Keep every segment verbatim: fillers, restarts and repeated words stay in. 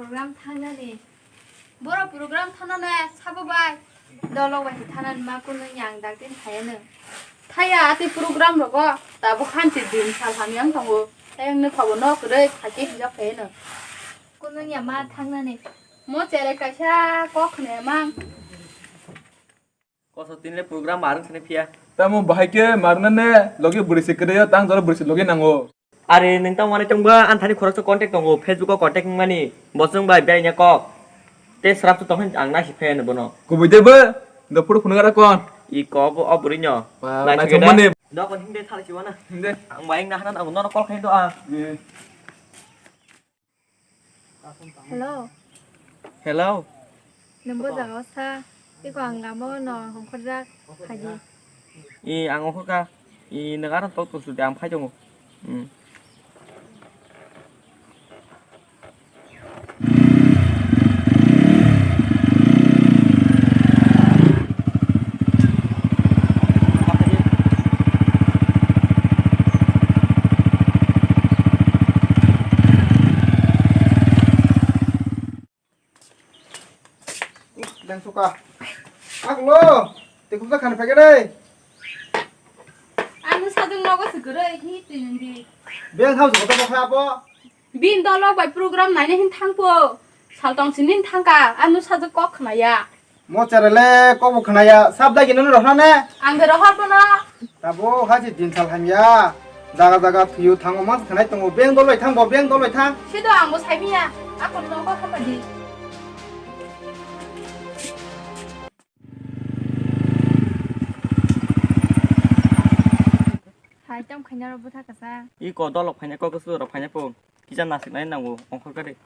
Program thangnani. Boro program thangnani sabo bai. Dolok bai se thangnani ma kunui yang dak din thayano. Thaya ati program rogo tabuk hanchi din sal hamyang tongo. Tayang no khabo nok roi phaki hijak thayano. Kunui ya ma thangnani. Mo chere kaisa kok khne mang. Koso tinle program marwng sani phiya. Tamo bahai ke marwng ne logi bwrwi se kwrwi tang jora bwrwi se logi nango. Are nwng tamo manai tongba an thani khoroksa contact tongo, Facebook o contact wngmani. Bo chwng bai beraina kok. Te srap to tongkhe ang naisi phai ano bono. Kubui de bo, do phuru phunuk ara kon. I kok o bwrwi no. Ba, naisi naisuk geda. Mani. Dokon himde thali siwana. Himde. Ang bai na hanan ang nono call khai do a. Hello. Hello. Nwng bo jaga o sa. Iko ang lama o no hongkhorjak. Phaidi. I ang ongkhorka. I nwng aro tok tok sudi ang phai tongo. Hmm. Leng suka. Aklo. Te kumsa khan phai dai. Anu sajung nogo se gurui hi tini di. Bel thau jota bokha abo. Bin dolok bai program naina hin thangpo. Saltong sinin thangka. Anu sajung kok khnaya. Mo cherele kok bo khnaya. Sab dai gino rohna ne. Ang de rohor bono. Tabo haji din sal hamya. Jaga jaga thuyu thango mas khanai tongo. Beng doloi thang bo, beng doloi thang. Sido ang bo saimiya. Akon no kok khama di. Hai, tam khaina rok bwtha kwchang. I ko dolok phaina kok kusu rok phaina po. Kisa nasik nai nango ongkhor kari.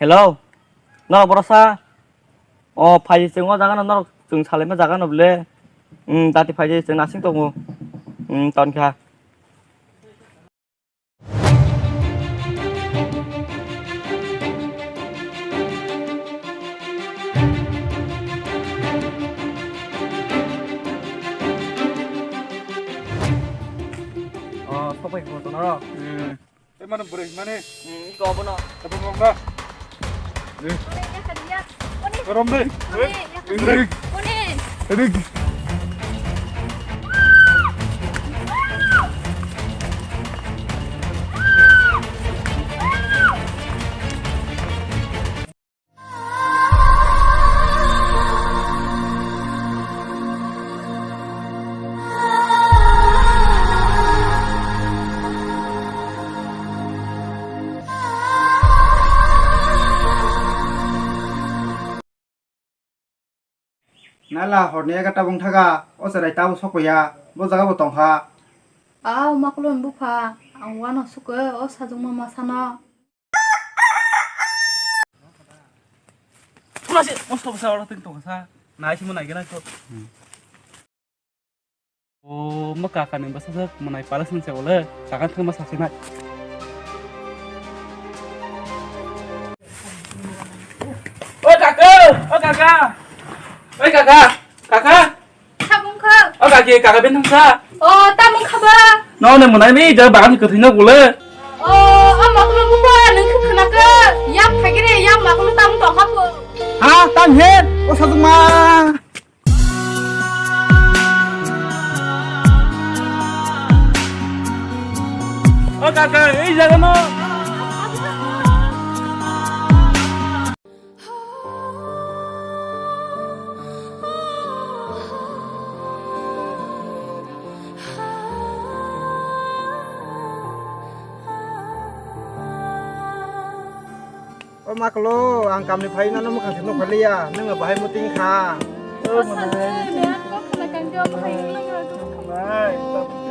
Hello. Norok borosa. O, phaidi chwng o jaga no norok chwng salaima jaga no bole. Hmm, dati phaidi chwng nasing tongo. Hmm, ton kha. O, sopai ko to norok. Hmm. Emang beri mana? Hmm, iko abono. Tapi mau enggak? Rom deh. Rig. Rig. Nala horni ega tabung thaga, o cherai tabuk sokpaiya, bo jaga bo tongkha. Au, makulon bupha, ang wano suko, o sajung mama sano. Thuna se, mosto bwsa oro teng tongsa. Nai simo nai gana ko. O, ma kaka ni bwsa se manai pala sung se ole. Kaka thung ma sa se nai. O kaka, o kaka. Oi kaka, kaka. Sabung kha. O kaki, kaka ben thangsa. O, tamung kha ba. No ne munai mi ja bagan kwthwi no gule. O, o makulu buba nung khna ka. Yap phagire, yap makulu tamung to kha po. Ha, tam he. O saduma. O kaka, ei jaga no. O maklo, ang kamni phai nano mwkhang se nukha liya, nwng bahai muting kha. O sase, berak kok khna kangjo, bahai nang.